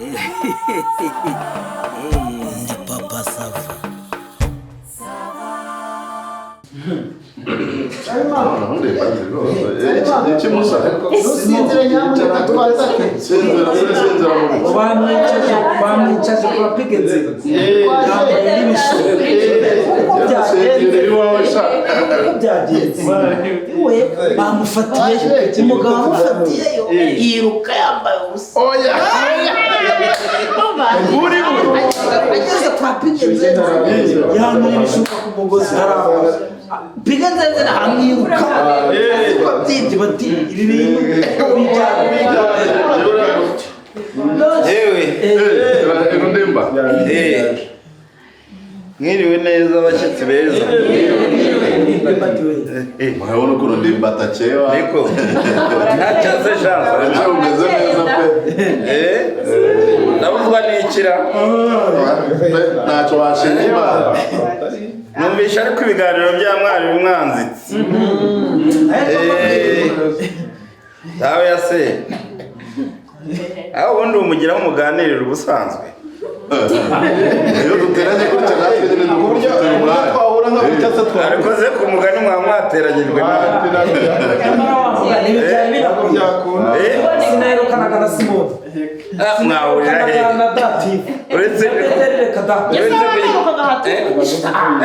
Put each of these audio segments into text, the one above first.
Ndi Papa Sava. Iki musa? Ntusinzire nyamuneka, twatake. Sinzira, sinzira mu bicu. Bamwicaje, bamwicaje kwa pigenzi, yambaye n'ibishoro uko byagenze. Sinzira iwawe sha. Uko byagenze, we bamufatiyeyo, umugabo amufatiyeyo yiruka yambaye ubusa. Oya. Uri we. Ageze kwa pigenzi yanura ibishuka ku mugozi, haramba pigenzi amwiruka ariko byibye, bati ibi bintu bijyanye. Yewe. Ndimba. Mwiriwe neza, abashyitsi beza. Murabona ukuntu Ndimba atakewa. Niko ntacyo se shansa. Ntacyo, umeze neza pe. Ndabuzwa n'ikira. Pe, ntacyo washinja Imana. Numvisha ariko ibiganiro bya mwarimu mwanzitse. Dawe ya se, aho ubundi umugiraho umuganirira ubusanzwe? Iyo duteranye gutya natwe nyine Uburyo dufite umwanya. Twahura nka gutya se twahura. Ariko se ku mugani mwaba mwateranyijwe nawe? Nyamara wavuga niba byari binakwiye. Byakunda. Sinaherukanaga na Simoni. Ah, mwahurira he? Na Dative. Uretse Reka da. Uretse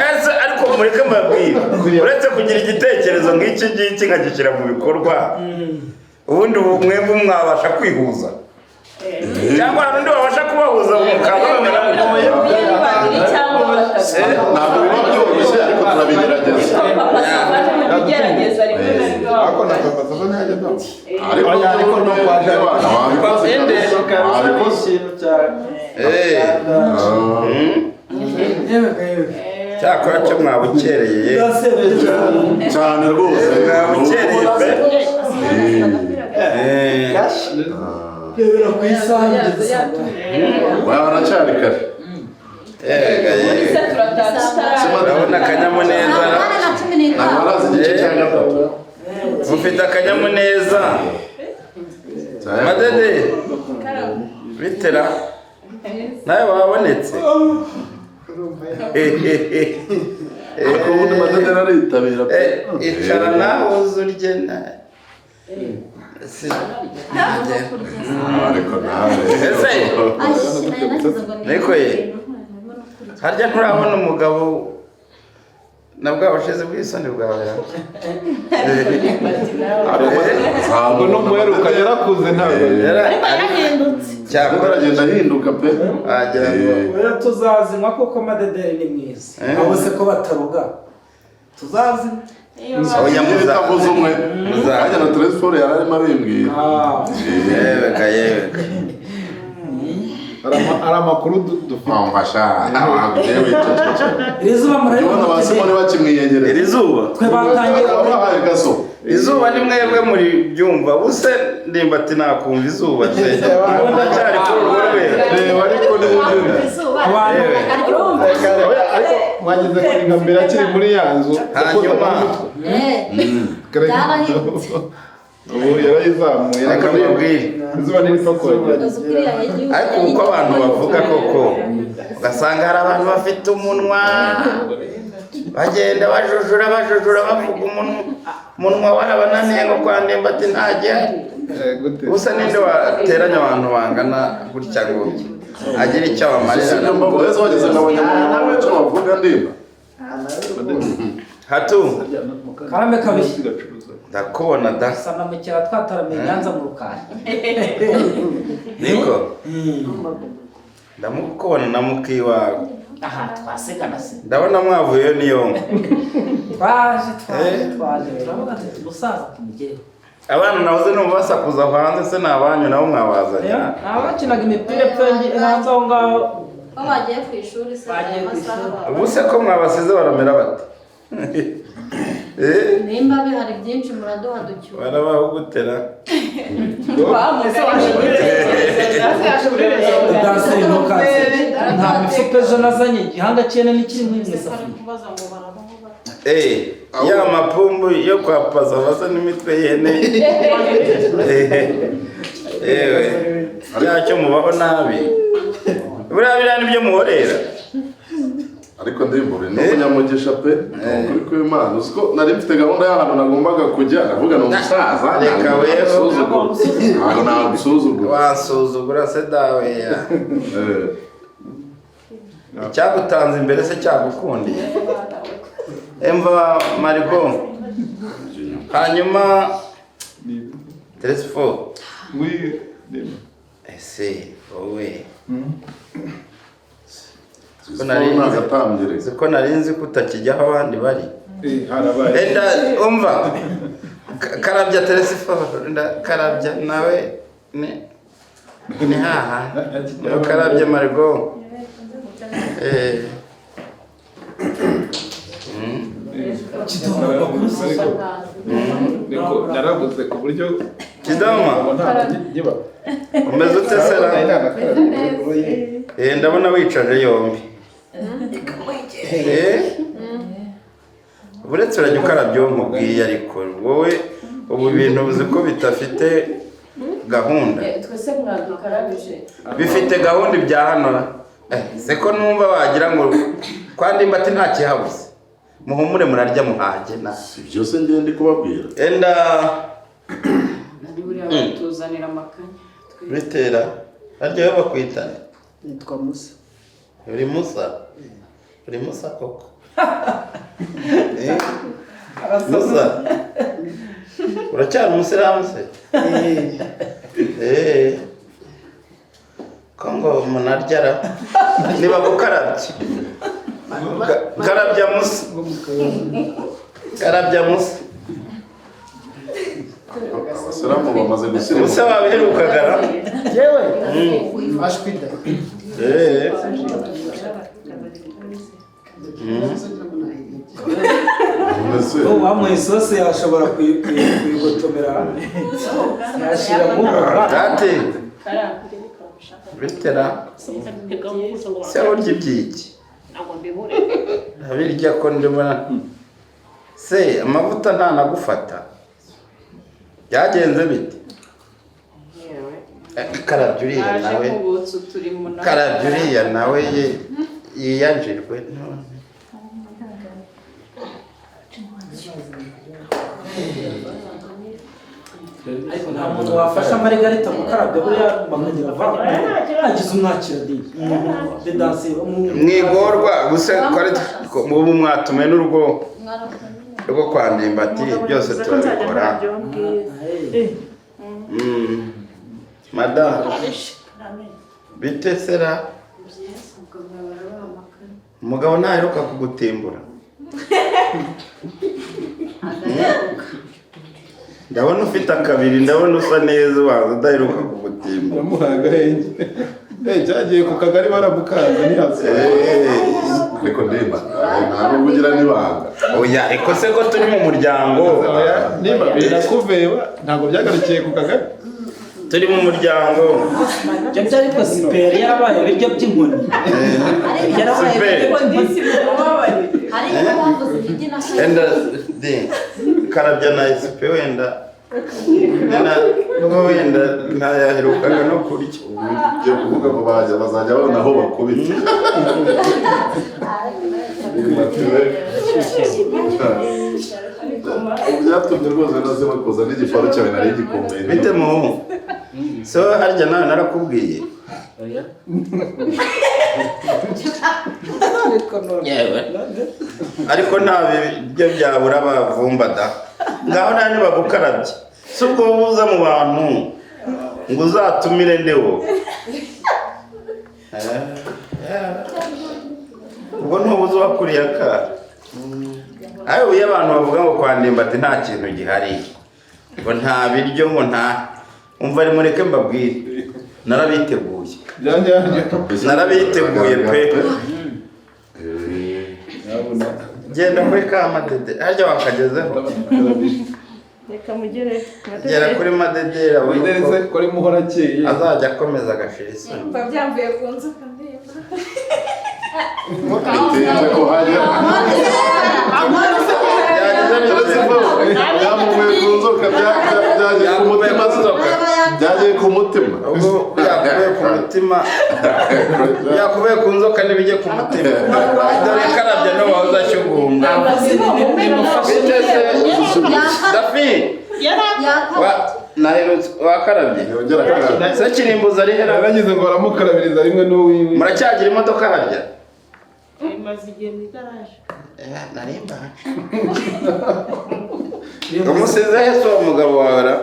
Ese ariko mureke mbabwire, uretse kugira igitekerezo nk'iki ngiki nkagishyira mu bikorwa, ubundi ubu mwebwe mwabasha kwihuza, cyangwa hari undi wabasha kubahuza mukaza mumera mutya? Babiri cyangwa batatu. Ntabwo biba byoroshye, ariko turabigerageza. Papa Sava ntugerageza rimwe na rimwe. Ariko na Papa Sava ntihajya adapfa. Ariko Oya, ariko no kwa Jean. wabikoze kabisa, wabikoze. Yewe yewe. Cyakora cyo mwabukereye ye. Cyane rwose. Mwabukereye pe. Rebera ku isaha, bigeze saa tatu. Oya, haracyari kare. Yega ye. Se turataha. Urabona akanyamuneza. Ntabwo barazi igice cya gatatu. Mufite akanyamuneza. Madede, bitera nawe wabonetse. Ariko ubundi Madede aritabira pe. Icara nawe uze urye Ariko nawe. Ese niko ye, harya nturabona umugabo na bwa bushizi bw'isoni bwawe? Ntabwo n'umuheruka yarakuze, ntabwo. Ariko yarahindutse. Cyakora aragenda ahinduka pe. Wagira ngo Oya, tuzazinywa kuko Madederi ni mwiza. Abo se ko bataruga, tuzazinywa. Oya, Iyo bitavuze umwe. Muza. Hajya na telefone yari arimo abimbwira. Yewe ka, yewe ka. Hari amakuru dufite. Wamfasha ntabwo wiceceke. Iri zuba Ubona ba Simoni muraribona? bakimwiyegereza. Iri zuba. Twe batangiye. Babahaye gaso. Izuba ni mwebwe muri byumva buse. Ndimbati nakumva izuba se ndacyari kuri urwo rwego? Reba ariko n'ubundi. Abantu Oya, ariko mwageze kuri nka mbere akiri muri ya nzu. Hanyuma Byarahindutse. Ubu yarayizamuye. Reka mbabwire. Izuba ntiripfa kuhagera. Ariko uko abantu bavuga koko, ugasanga hari abantu bafite umunwa, bagenda bajujura bajujura, bavuga umunwa warabananiye, ngo kwa Ndimbati nta gihari. Gute? Gusa ninde wateranya abantu bangana gutya ngo agire icyo abamarira? Sibyo, mbavuga ese wageze ngo abanyamunwa icyo bavuga, Ndimba? Hatu. Karame kabiri. Ndakubona da. Sana mukera twataramiye i Nyanza mu Rukari. Niko ndamukubona na mukiwawe. Aha twasigana se. Ndabona mwavuyeyo niyongo. Twaje, twaje, twaje, turavuga tuti umusaza tumugereho. Abana nahoze numva basakuza aho hanze se ni abanyu? Nabo mwabazanye? Abakinaga imipira epfo hanze aho ngaho. Ko bagiye ku ishuri se? Bagiye Aya ku masaha ishuri. baba- Ubu se ko mwabasize baramera bate? Nimba bihari byinshi muraduha ducyura. Barabahugutera. Danse ntukaze, nta mifuka ejo nazanye, igihanga cyene n'ikiri mu isafuriya. Ya mapumbu yo kwa Pasava se n'imitwe y'ihene. Yewe. Cyacyo mubaho nabi. Buriya biriya nibyo muhorera. Ariko ndimbure ni umunyamugisha pe, ni ukuri kw'Imana. Uzi ko nari mfite gahunda y'ahantu nagombaga kujya, ndavuga ni umusaza, Reka ntabwo weho. nagusuzugura, ntabwo nagusuzugura. Wasuzugura se dawe ya. Icyagutanze imbere se cyagukundiye. Emva Marigo. Hanyuma Telesfo. Ese wowe Ko nari nzi ko nari nzi ko utakijya aho abandi bari. Enda umva karabya Telesfo, karabya nawe ni haha karabya Marigo. Narabuze ku buryo Kidama umeze ute sera? Ndabona wicaje yombi. Uretse urajya ukarabya uwo mubwiye, ariko wowe ubu bintu uzi ko bitafite gahunda. Twese mwadukarabije. Bifite gahunda ibya hano. Se ko numva wagira ngo kwa Ndimbati nta kihabuze. Muhumure murarya muhage na. Si byose ngiye ndi kubabwira. Enda buriya batuzanira amakanya. Bitera harya yo bakwitana. Nitwa Musa. Uri Musa? Uri Musa koko? Musa. Uracyari umusilamu se? Ko ngo munaryara niba gukarabya. Karabya Musa. Karabya Musa. Abasilamu bamaze gusirimuka. Musa wabiherukagara? Yewe. Ashwida. Wamuha isosi yashobora kuyigotomera. Yashira mu Ati. Bitera. Se urya ibyiki? Abirya ko ndimo. Se amavuta ntanagufata. Byagenze bite? Karabya uriya nawe. Karabya uriya nawe yiyanjirwe. Ariko nta muntu wafasha Margarita gukarabya buriya bakagira va agize umwakira di de danse mwigorwa gusa ubu mwatume n'urugo rwo kwa Ndimbati byose turabikora. Madame bite sera? Umugabo ntaheruka kugutimbura. Ndabona ufite akabiri, ndabona usa neza, ubanza udaheruka kugutimbura. Ndamuha agahenge. Cyagiye ku kagari baramukanze ntihase. Ariko Ndimba nta nubwo ugira n'ibanga. Oya, ariko se ko turi mu muryango. Nimba birakuveba ntabwo byagarukiye ku kagari. Turi mu muryango. Ibyo ariko siperi yarabaye ibiryo by'inkoni. Siperi. Enda di karabya na SP wenda. Nubwo wenda ntayaherukaga no kurya. Ugiye kuvuga ngo bazajya babona aho bakubita. Byatumye rwose naze bakoza n'igifaru cyawe nari gikomeye. Bite muhu? So harya nawe narakubwiye. Yewe. Ariko nta biryo byabura bavumba da. Ngaho nta nibagukarabye. Si ubwo uza mu bantu ngo uzatumire ndewo. Ubwo ntubuze uwakuriye akara. Ayo iyo abantu bavuga ngo kwa Ndimbati nta kintu gihari, ngo nta biryo, ngo nta umva ari mureke mbabwire. Narabiteguye. Narabiteguye pe. Genda kuri ka Madede, harya wakagezeho. Reka mugere. Gera kuri Madede Madede ko ari muhora akeye. Azajya akomeza agashira isoni. Mba byamvuye ku nzoka ndimba. Bitinze ko hajya. Byamuvuye ku nzoka, byagiye ku mutima. Byagiye ku mutima. Ubwo byakuvuye ku mutima, byakuvuye ku nzoka, ntibijye ku mutima. Dore karabya no wahoze ashyugunga. Biteze Dafi naherutse wakarabye. Yongera akarabya. Se kirimbuza ari hera? Yaragize ngo baramukarabiriza rimwe n'uwiwe. Muracyagira imodoka harya? Imaze igihe mu igaraje. Narimba umusize he se uwo mugabo wawe ra?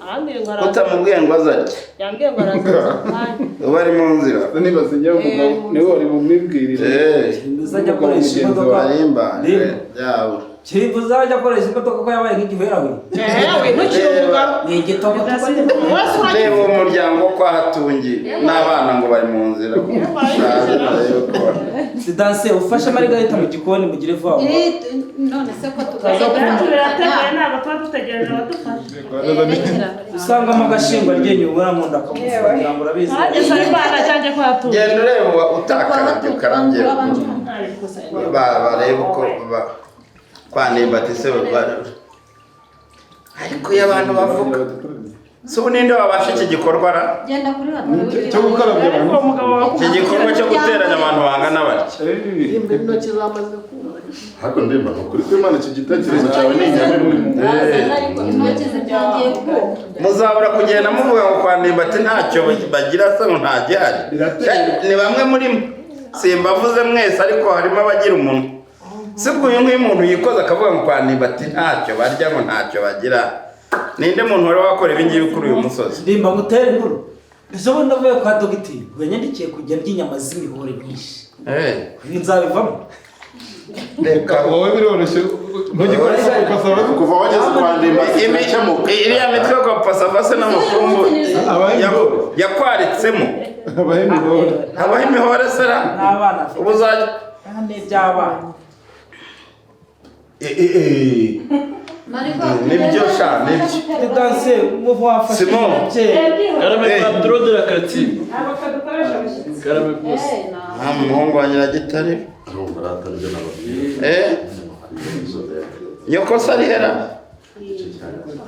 Arambwiye ngo araza. Utamubwiye ngo azarye? Yambwiye ngo araza mu kanya. Uba ari mu nzira. Niba sinjya umugabo niwe wari bumwibwirire. Kirimbuza ajya akoresha imodoka. Narimba Ndimba. yabo. Kirimbuza ajya akoresha imodoka ko yabaye nk'igihwerawe. Ewe, ntukiri umugabo. Ni igitogo. Wese uragiye. Reba uwo muryango ko ahatungiye n'abana ngo bari mu nzira. Sidanse ufashe Margarita mu gikoni mugire vuba vuba. None se ko Birateguye, ntabwo tuba dutegereje abadufasha. Usangamo agashingwa ryinyo ubona nkunda akamufungira ngo urabizi. Hageze aho Imana cyangwa ko hatunze. Genda ureba uwa utakarabye ukarabye, barebe uko kwa Ndimbati se ariko iyo abantu bavuga si ubu ninde wabasha iki gikorwa ra? Genda kuri batatu. Cyo gukarabya Ariko abantu. uwo mugabo Iki gikorwa cyo guteranya abantu bangana batya. Intoki zamaze kuma. Ariko ndimba, ni ukuri kw'Imana, iki gitekerezo cyawe ni inyamibwa. Intoki zitangiye kuma. Muzabura kugenda muvuga ngo kwa Ndimbati ntacyo bagira se, ngo nta gihari. Ni bamwe muri mwe, simbavuze mwese, ariko harimo abagira umunwa. Si ubwo uyu nguyu umuntu yikoza akavuga ngo kwa Ndimbati ntacyo barya, ngo ntacyo bagira, ninde muntu wari wakora ibi ngibi kuri uyu musozi? Ndimba, ngutere inkuru. Ejo bundi navuye kwa dogiteri ngo yanyandikiye kujya ndya inyama z'imihore nyinshi. Ibi nzabivamo. Reka. Wowe biroroshye, ntugikoresha ukasaba. Kuva wageze kwa Ndimbati birakemuka. Iriya mitwe kwa pasavase n'amakumbu yakwaritsemo. Habaho imihore. Habaho imihore sera. N'abana afite. Ubu uzajya N'iby'abana. Nibyo sha, nibyo. Sidanse umuvu wafashe. Simon. Karame patron de la quartier. Ntabwo kadukoresha abashyitsi. Karame boss. Nta muhungu wa Nyiragitare. Urumva rata nibyo nababwiye. Nyoko se ari hera?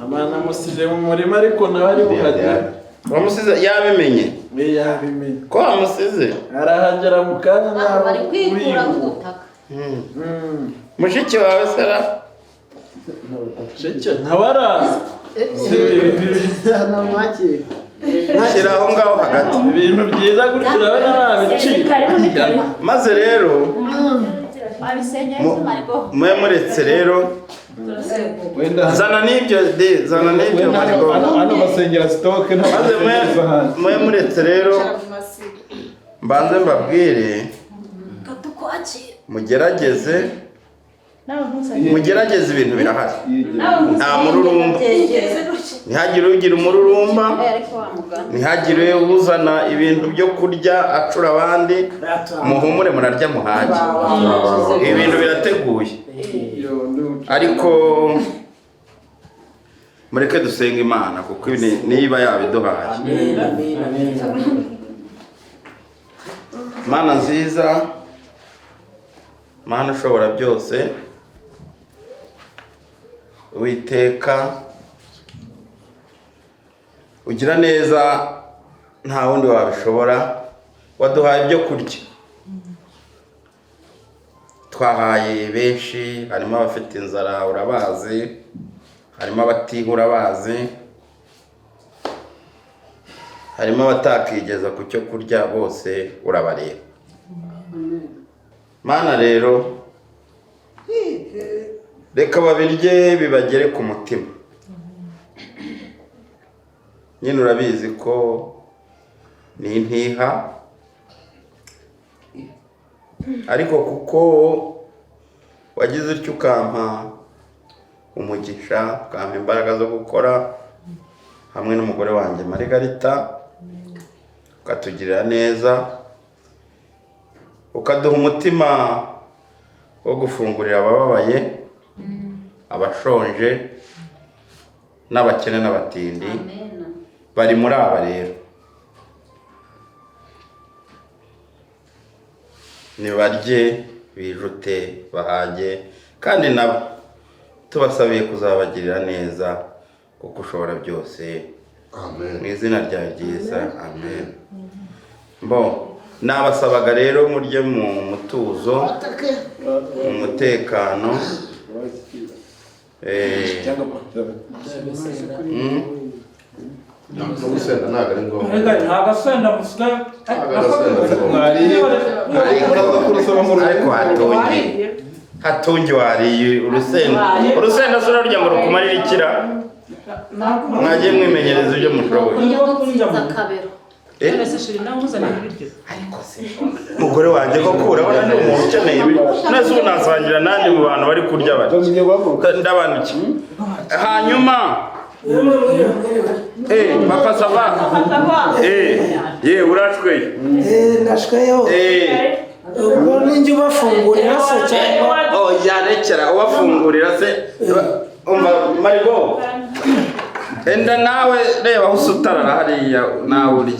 Amana musize mu murima ariko nawe ari buhagere. Wamusize yabimenye? Yabimenye. Ko wamusize? Arahagera mu kanya ntabwo. Bari kwikuraho udutaka. Mushiki wawe sera? Mushiki ntawe araza. Shyira aho ngaho hagati. Ibintu byiza gutya urabona babiciye. Maze rero mube muretse rero, zana n'ibyo de, zana n'ibyo marigo. Hano basengera sitoke ntabwo Maze basengereza hanze. mube muretse rero mbanze mbabwire, mugerageze mugerageze, ibintu birahari, nta mururumba, ntihagire ugira umururumba, ntihagire uzana ibintu byo kurya acura abandi. Muhumure, murarya muhage, ibintu birateguye. Ariko mureke dusenge Imana kuko niba yabiduhaye. Amen, amen, amen. Mana nziza, Mana ushobora byose, Uwiteka ugira neza, nta wundi wabishobora. Waduhaye ibyo kurya, twahaye benshi, harimo abafite inzara urabazi, harimo abatiha urabazi, harimo abatakigeza ku cyo kurya, bose urabareba. Mana rero, reka babirye bibagere ku mutima. Nyine urabizi ko ni intiha, ariko kuko wagize utyo ukampa umugisha, ukampa imbaraga zo gukora hamwe n'umugore wanjye Margarita, ukatugirira neza, ukaduha umutima wo gufungurira abababaye, abashonje n'abakene n'abatindi bari muri aba. Rero nibarye bijute bahage, kandi nabo Tubasabiye kuzabagirira neza kuko ushobora byose. Amen. Mu izina ryawe ryiza, amen. Bo nabasabaga rero murye mu mutuzo, mu mutekano. No gusenda ntabwo ari ngombwa. Reka nta gasenda musigaye. Ariko hatungi wariye urusenda. Urusenda se urarya ngo rukumarire ikira? Mwagiye mwimenyereza ibyo mushoboye. Mugore wanjye koko urabona ni umuntu ukeneye ibiryo. Nese ubu nasangira nandi mu bantu bari kurya bari ndabanuki. Hanyuma papa sava. Ye urashweye. Ndashweyo. Ubwo ninjye ubafungurira se cyangwa? Oya rekera ubafungurira se. Umva Marigo. Enda nawe reba aho usutarara hariya nawe urye.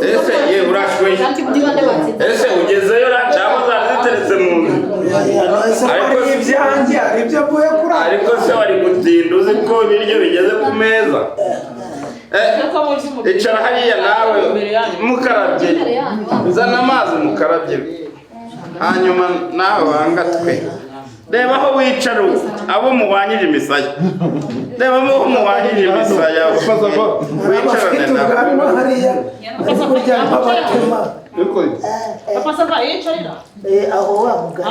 Ese ye urashweye. Ese ugezeyo cyangwa zari ziteretse mu nzu? Ariko ibyanjye ari ibyo mvuye kurara. Ariko se wari gutinda uzi ko ibiryo bigeze ku meza? Icara hariya nawe mukarabye. Zana amazi mukarabye. Hanyuma nawe wangatwe. Reba aho wicara abo mubanyije imisaya. Reba abo mubanyije imisaya. Wicarane nabo. Papa sava yicarira. Aho wa mugani.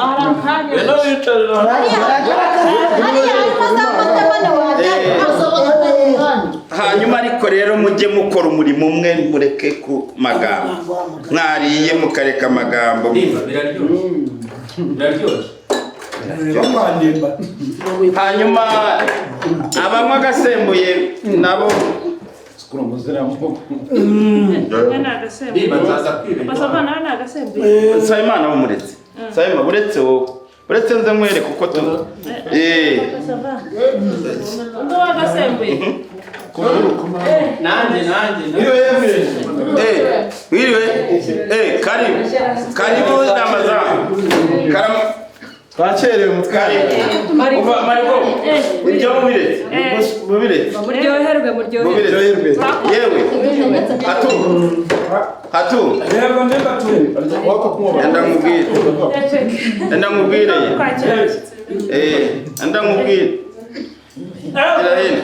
Hanyuma ariko rero mujye mukora umurimo umwe mureke ku magambo. Mwariye mukareka amagambo. Biraryoshye. Hanyuma abanywa agasembuye nabo Nsabimana bumuretse. Nsabimana buretse wowe. Buretse nze nkwereke uko tu. Nanjye Mwiriwe. Karibu. Karibu Ramazan. Karamu. Twakerewe mutware. Uva Marigo. Ibyo mubiretse. Mubiretse. Muryoherwe muryoherwe. Yewe. Hatu. Hatu. Yego ndeba tu. Enda nkubwire. Enda nkubwire. Enda nkubwire. Gira hino.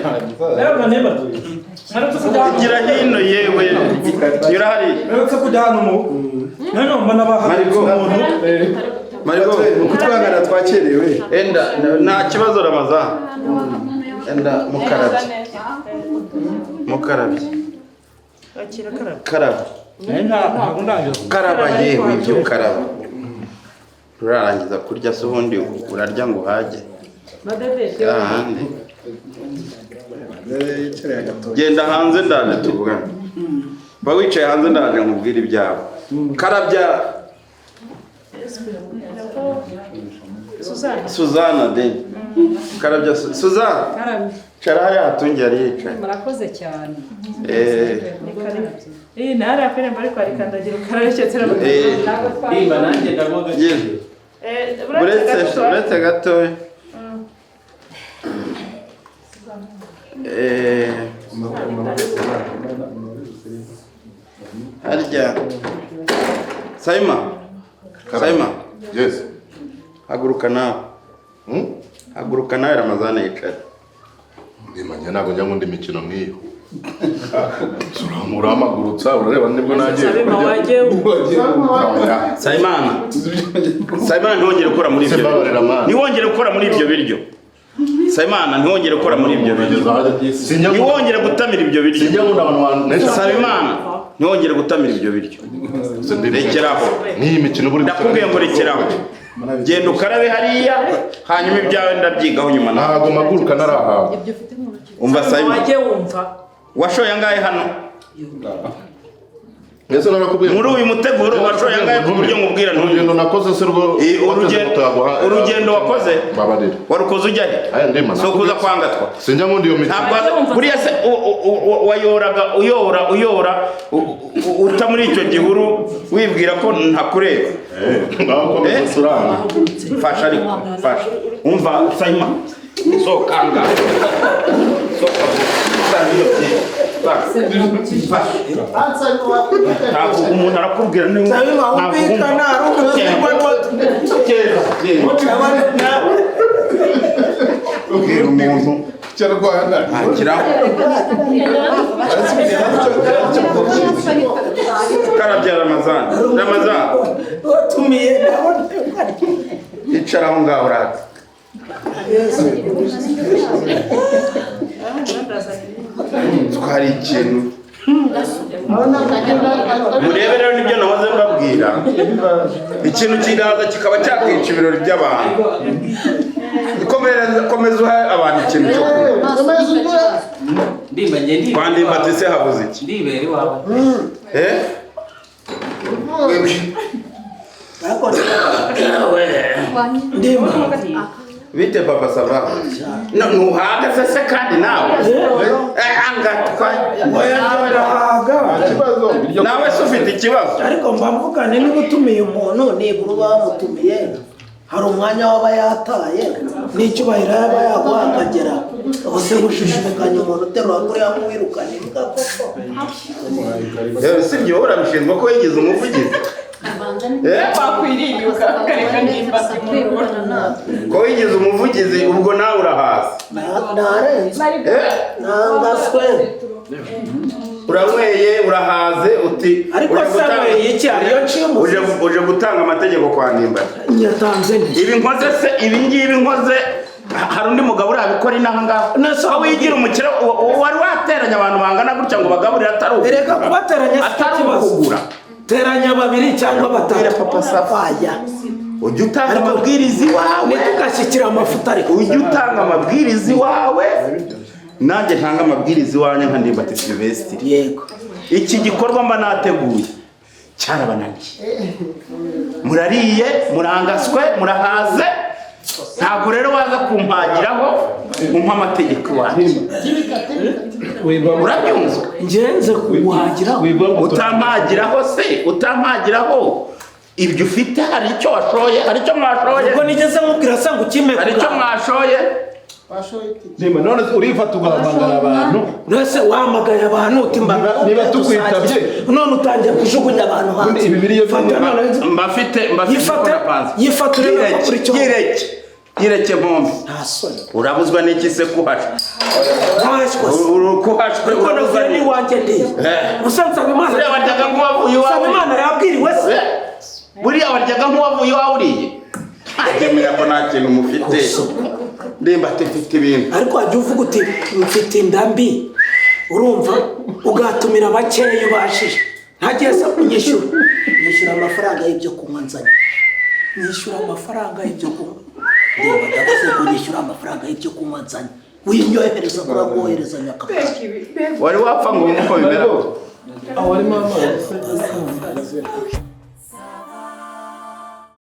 Yego ndeba tu. Gira hino yewe. Nyura hariya. Mperutse kujya hano mu. None mbona Marigo. Marigo kutwangana twakerewe. Enda nta kibazo Ramazan. Enda mukarabye. Mukarabye. Karaba. Karaba yewe ibyo karaba. Urarangiza kurya se ubundi urarya ngo uhage. Ahandi. Genda hanze ndaje tuvugane. Ba wicaye hanze ndaje nkubwire ibyawe. Karabya Suzana de. Karabya Suzana. Karabya. Cara hariya hatungi yari yicaye. Murakoze cyane. Nari akwiriye mbari kwarikandagira ukarareketsera. Ndimba nanjye ndagomba. Buretse gatoya. Harya Saima. Saima. Yes. Haguruka nawe. Haguruka nawe Ramazan yicaye. Ndimanya ntabwo njya nkunda imikino nk'iyo. Uramagurutsa urareba nibwo nagiye kurya. Saimana. Saimana ntiwongere gukora muri ibyo. Ntiwongere gukora muri ibyo biryo. Saimana ntiwongere gukora muri ibyo biryo. Ntiwongere gutamira ibyo biryo. Saimana ntiwongere gutamira ibyo biryo. Rekeraho. N'iyi mikino buri ndakubwiye ngo rekeraho. Genda ukarabe hariya hanyuma ibyawe ndabyigaho nyuma. Ntabwo maguruka narahawe. Umva Saimana. Wajye wumva. Washoye angahe hano? Ese narakubwiye. Muri uyu muteguro washoye angahe ku buryo nkubwira ntuye. Urugendo nakoze se rwo urugendo wakoze babarira. Warukoze ujya he? Aya ndima. So kuza kwangatwa. Sinjya nkunda iyo mikino. Ntabwo buriya se wayoraga uyora uta muri icyo gihuru wibwira ko ntakureba. Ngaho komeza surana. Fasha ariko fasha. Umva Saima. Sohoka ngaho. Sohoka ntabwo umuntu arakubwira niba Wumvikana ari ubwira umuntu Kinyarwanda ntakiraho karabya Ramazani. Ramazani watumiye icara aho ngaho urate. Twari ikintu murebe rero nibyo nahoze mbabwira, ikintu kigaza kikaba cyakwica ibirori by'abantu. Komeza uhe abantu ikintu cyo kunywa. Ndimba njye ndibera. Kwa Ndimbati se habuze iki? Ndibera iwawe. Eh? Ndimba. Bite papa sava? No, ntuhagaze se kandi nawe? Angatwa. Oya, ikibazo. Nawe se ufite ikibazo? Ariko mba mvugane niba utumiye umuntu nibura uba wamutumiye hari umwanya waba yataye n'icyubahiro yaba yaguha akagera ubuse gushushubikanya umuntu uterura kuriya mwirukana imbwa koko. Rero si ibyo urabishinzwe ko yigize umuvugizi. Wakwiriye ukareka Ndimbati mu rugo. Ko wigize umuvugizi ubwo nawe urahaza. Narenze. Nangaswe. Uranyweye urahaze uti Ariko se anyweye iki? Hariyo nciye umuzizi. uje gutanga amategeko kwa Ndimbati. Nyatanze nti. Ibi nkoze se, ibi ngibi nkoze hari undi mugabo urabikora inaha ngaha? Aho wigira umukire wari wateranya abantu bangana gutya ngo bagaburire atari ukugura. Erega kubateranya si atari ikibazo. ukugura. Teranya babiri cyangwa batatu. Papa Safaya. Ujya utanga amabwiriza iwawe. Ntitugashyikire amafuta ariko. Ujya utanga amabwiriza iwawe. Nanjye ntanga amabwiriza iwanjye nka Ndimbati Sylvestre. Yego. Iki gikorwa mba nateguye cyarabananiye. Murariye, murangaswe, murahaze. Ntabwo rero waza kumpagiraho umpa amategeko iwanjye. Urabyumva? Ngenze kuguhagiraho. Utampagiraho se, utampagiraho ibyo ufite hari icyo washoye, hari icyo mwashoye. Ubwo nigeze nkubwira se ngo ukime. Hari icyo mwashoye. Ndimba none urifata ugahamagara abantu. Nese wahamagaye abantu uti mba Niba tukwitabye. None utangiye kujugunya abantu hanze. Ibi biriyo Fata none Mbafite Yifate, yifate urebe ko kuri cyo. Yireke. Yireke mpombe. Nta soni. Urabuzwa n'iki se kuhashwe? Ntashwe se. Kuhashwe Ariko navuye n'iwanjye ndi. Gusa Nsabimana. Buriya waryaga nk'uwavuye iwawe. Nsabimana yabwiriwe se. Buriya waryaga nk'uwavuye iwawe uriye. Ntagemera ko nta kintu mufite. Ndimbati mfite ibintu. Ariko wajya uvuga uti mfite inda mbi. Urumva ugatumira bakeya ubashije. Ntagiye se kunyishyura. Nyishyura amafaranga y'ibyo kunywa nzanye. Nyishyura amafaranga y'ibyo kunywa. Ndeba ndavuze ngo nyishyura amafaranga y'ibyo kunywa nzanye. Winyohereza kurakohereza nyakabara. Wari wapfa ngo wumve uko bimera. Aho harimo amazi.